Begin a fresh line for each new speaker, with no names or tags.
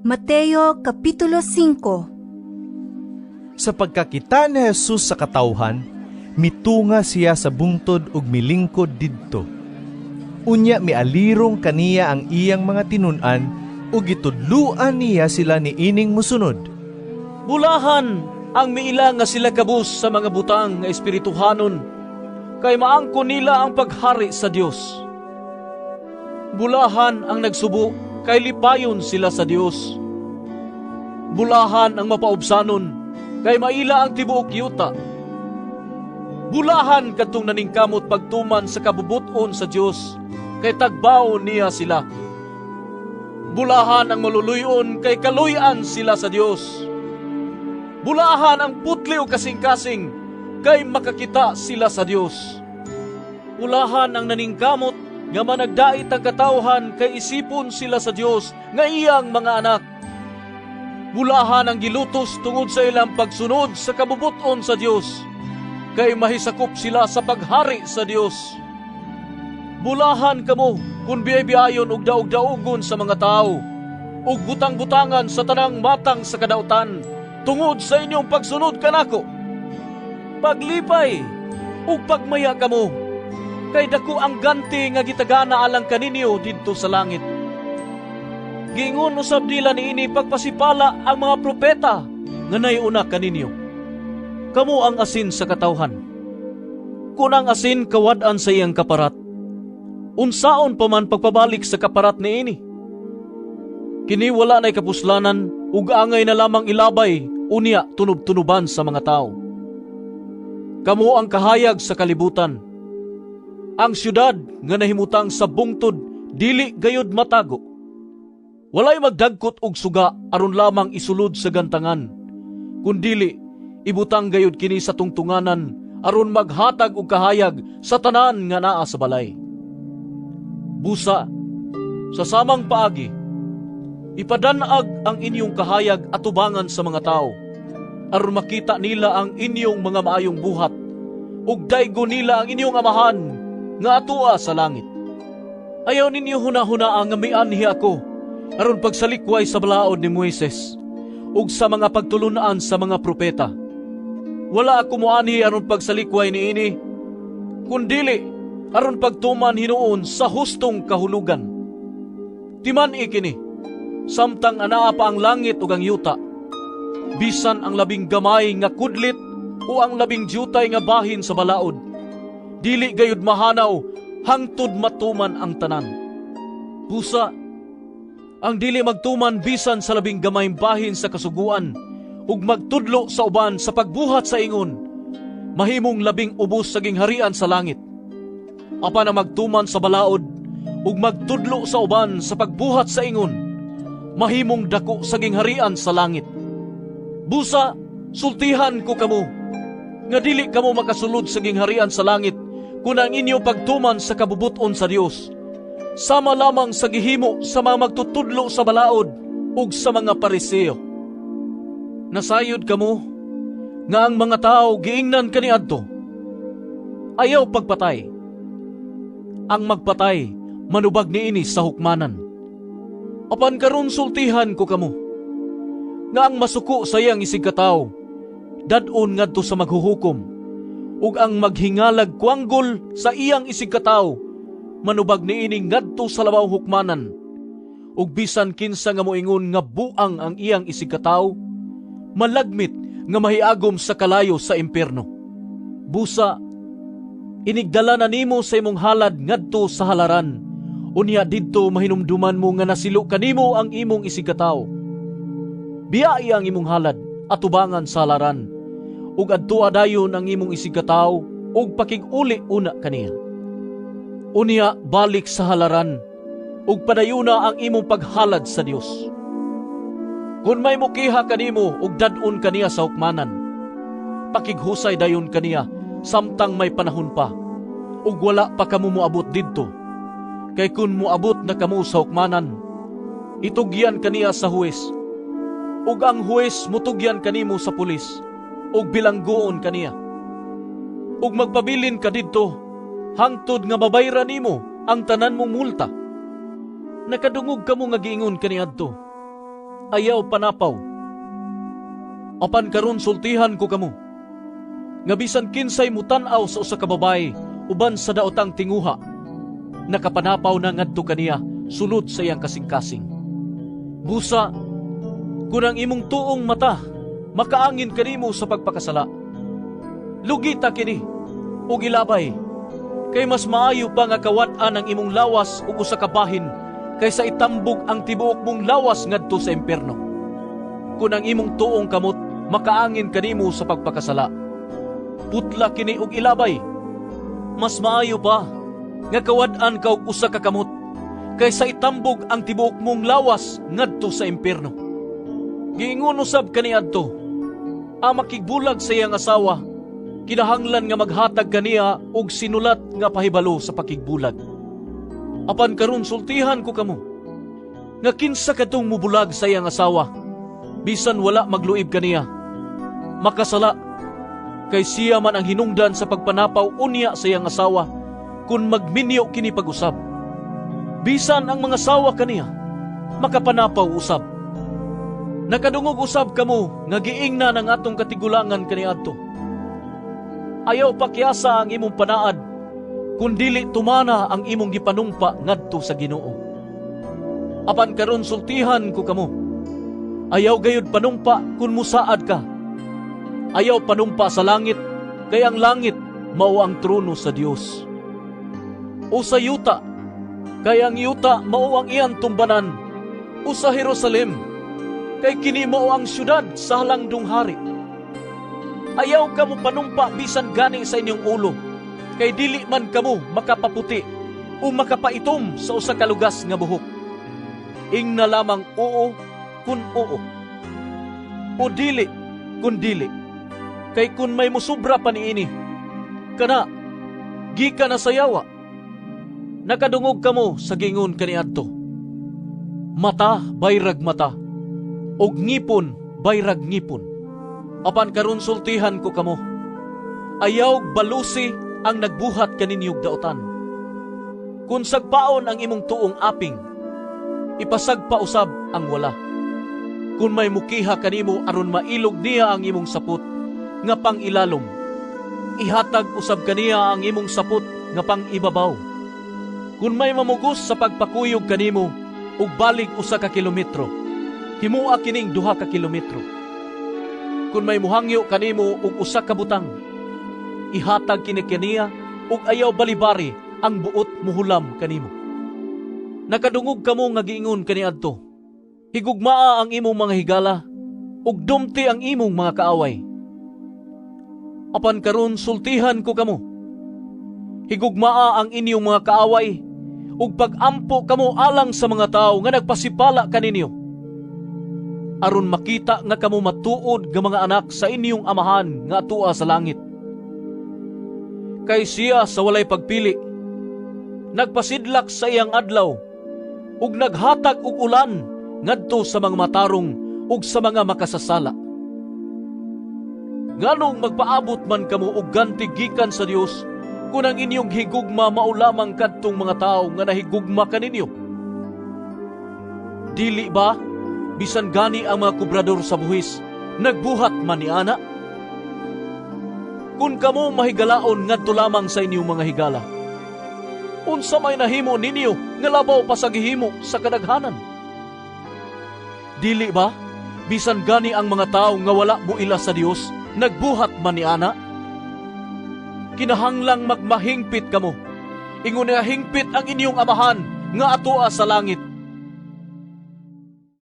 Mateo Kapitulo 5.
Sa pagkakita ni Jesus sa katawhan, mitunga siya sa bungtod ug milingkod didto. Unya mialirong kaniya ang iyang mga tinun-an ug gitudloan niya sila niining mosunod.
Bulahan ang miila nga sila kabus sa mga butang nga espirituhanon, kay maangkon nila ang paghari sa Dios. Bulahan ang nagsubo, kay lipayon sila sa Dios. Bulahan ang mapaubsanon, kay maila ang tibuok yuta. Bulahan kadtong naningkamot pagtuman sa kabubut-on sa Dios, kay tagbaon niya sila. Bulahan ang maluluy-on, kay kaluy-an sila sa Dios. Bulahan ang putli o kasing-kasing, kay makakita sila sa Dios. Bulahan ang naningkamot nga managdait ang katawhan, kay isipon sila sa Dios nga iyang mga anak. Bulahan ang gilutos tungod sa ilang pagsunod sa kabubut-on sa Dios, kay mahisakop sila sa paghari sa Dios. Bulahan kamo kung biyay-biyayon ug daog-daogon sa mga tao, ug butang-butangan sa tanang matang sa kadautan tungod sa inyong pagsunod kanako. Paglipay ug pagmaya kamo, kay dako ang ganti nga gitagana alang kaninyo didto sa langit. Giingon usab nila niini pagpasipala ang mga propeta nga naiuna kaninyo. Kamo ang asin sa katawhan. Kun ang asin kawad-an sa iyang kaparat, unsaon pa man pagpabalik sa kaparat niini? Kini wala na'y kapuslanan ug angay na lamang ilabay unya tunob-tunoban sa mga tao. Kamo ang kahayag sa kalibutan. Ang syudad nga nahimutang sa bungtod dili gayud matago. Walay magdagkot og suga aron lamang isulod sa gantangan, kundili ibutang gayud kini sa tungtunganan aron maghatag og kahayag sa tanan nga naa sa balay. Busa, sa samang paagi, ipadan-ag ang inyong kahayag atubangan sa mga tao, aron makita nila ang inyong mga maayong buhat, ug daygon nila ang inyong Amahan nga atua sa langit. Ayaw ninyo hunahunaa nga mianhi ako aron pagsalikway sa balaod ni Moises ug sa mga pagtulun-an sa mga propeta. Wala ako moanhi aron pagsalikway niini, kundili aron pagtuman hinuon sa hustong kahulugan. Timan-i kini, samtang anaa pa ang langit ug ang yuta, bisan ang labing gamay nga kudlit o ang labing dyutay nga bahin sa balaod, dili gayud mahanaw hangtod matuman ang tanan. Busa, ang dili magtuman bisan sa labing gamay bahin sa kasuguan ug magtudlo sa uban sa pagbuhat sa ingon, mahimong labing ubos sa gingharian sa langit. Apan ang magtuman sa balaod ug magtudlo sa uban sa pagbuhat sa ingon, mahimong dako sa gingharian sa langit. Busa, sultihan ko kamo, nga dili kamo makasulod sa gingharian sa langit kun ang inyo pagtuman sa kabubut-on sa Dios sama lamang sa gihimo sa mga magtutudlo sa balaod ug sa mga Pariseo. Nasayod kamo nga ang mga tao giingnan kaniadto, "Ayaw pagpatay. Ang magpatay manubag niini sa hukmanan." Apan karon sultihan ko kamo nga ang masuko sa iyang isigkatawo dad-on ngadto sa maghuhukom, ug ang maghingalag kuanggol sa iyang isigkatawo manubag niini ngadto sa labaw hukmanan. Ug bisan kinsa nga moingon nga buang ang iyang isigkatawo, malagmit nga mahiagom sa kalayo sa impierno. Busa, inigdala na nimo sa imong halad ngadto sa halaran, unya didto mahinumduman mo nga nasilo kanimo ang imong isigkatawo. Biyai ang imong halad atubangan sa halaran, ug adtoa dayon ang imong isigkatawo ug pakig-uli una kaniya. Unya balik sa halaran ug padayuna ang imong paghalad sa Dios. Kun may mukiha kanimo ug dad-on kaniya sa hukmanan, pakighusay dayon kaniya samtang may panahon pa ug wala pa kamo moabot didto. Kay kun moabot na kamo sa hukmanan, itugyan kaniya sa huwes, ug ang huwes mutugyan kanimo sa pulis ug bilanggoon kaniya. Ug magpabilin ka didto hangtod nga mabayra nimo ang tanan mong multa. Nakadungog kamo nga giingon kaniadto, Ayaw panapaw. Apan karon sultihan ko kamo nga bisan kinsay mutan-aw sa usa ka babaye uban sa daotang tinguha, nakapanapaw na ngadto kaniya sulod sa iyang kasing-kasing. Busa, kun ang imong tuong mata makaangin kanimo sa pagpakasala, lugita kini ug ilabay, kay mas maayo pa nga kawad-an ang imong lawas og usa ka bahin kaysa itambog ang tibuok mong lawas ngadto sa impierno. Kun ang imong tuong kamot makaangin kanimo sa pagpakasala, putla kini ug ilabay. Mas maayo pa nga kawad-an ka og usa ka kamot kaysa itambog ang tibuok mong lawas ngadto sa impierno. Giingon usab kaniadto, ang makigbulag sa iyang asawa, kinahanglan nga maghatag kaniya og sinulat nga pahibalo sa pakigbulag. Apan karon sultihan ko kamo nga kinsa kadtong mubulag sa iyang asawa, bisan wala magluib kaniya, makasala, kay siya man ang hinungdan sa pagpanapaw unya sa iyang asawa kung magminyo kini pag-usab. Bisan ang mga sawa kaniya, makapanapaw usab. Nakadungog usab kamo nga giingnan ang atong katigulangan kaniadto: 'Ayaw pakyasa ang imong panaad kun dili tumana ang imong gipanumpa ngadto sa Ginoo.' Apan karon sultihan ko kamo, ayaw gayud panumpa kun musaad ka. Ayaw panumpa sa langit, kay ang langit mao ang trono sa Dios. O sa yuta, kay ang yuta mao ang iyang tumbanan. O sa Jerusalem, kay kini mao ang syudad sa halangdong hari. Ayaw kamo panumpa bisan gani sa inyong ulo, kay dili man kamo makapaputi o makapaitom sa usa ka lugas nga buhok. Ingna lamang oo kun oo, o dili kun dili. Kay kun may musubra pa niini, kana gikan na sa yawa. Nakadungog kamo sa giingon kaniadto: 'Mata bayrag mata, ug ngipon bayrag ngipon.' Apan karon sultihan ko kamo, ayaw balusi ang nagbuhat kaninyog daotan. Kun sagpaon ang imong tuong aping, ipasagpa usab ang wala. Kun may mukiha kanimo aron mailog niya ang imong sapot nga pang-ilalom, ihatag usab kaniya ang imong sapot nga pang-ibabaw. Kun may mamugos sa pagpakuyog kanimo ug balig 1 ka kilometro, himoa kining 2 ka kilometro. Kun may muhangyo kanimo og usa ka butang, ihatag kini kaniya ug ayaw balibari ang buot muhulam kanimo. Nakadungog kamo nga giingon kaniadto: 'Higugmaa ang imong mga higala ug dumti ang imong mga kaaway.' Apan karon sultihan ko kamo, higugmaa ang inyong mga kaaway ug pag-ampo kamo alang sa mga tawo nga nagpasipala kaninyo, aron makita nga kamo matuod nga mga anak sa inyong Amahan nga atua sa langit. Kay siya sa walay pagpili nagpasidlak sa iyang adlaw ug naghatag og ulan ngadto sa mga matarong ug sa mga makasasala. Nganong magpaabot man kamo og ganti gikan sa Dios kun ang inyong higugma mao lamang kadtong mga tawo nga nahigugma kaninyo? Dili ba bisan gani ang mga kobrador sa buhis nagbuhat man niana? Kun kamo mahigalaon ngadto lamang sa inyong mga higala, unsa may nahimo ninyo nga labaw pa sa gihimo sa kadaghanan? Dili ba bisan gani ang mga tawo nga wala moila sa Dios nagbuhat man niana? Kinahanglang magmahingpit kamo, ingon nga hingpit ang inyong Amahan nga atoa sa langit.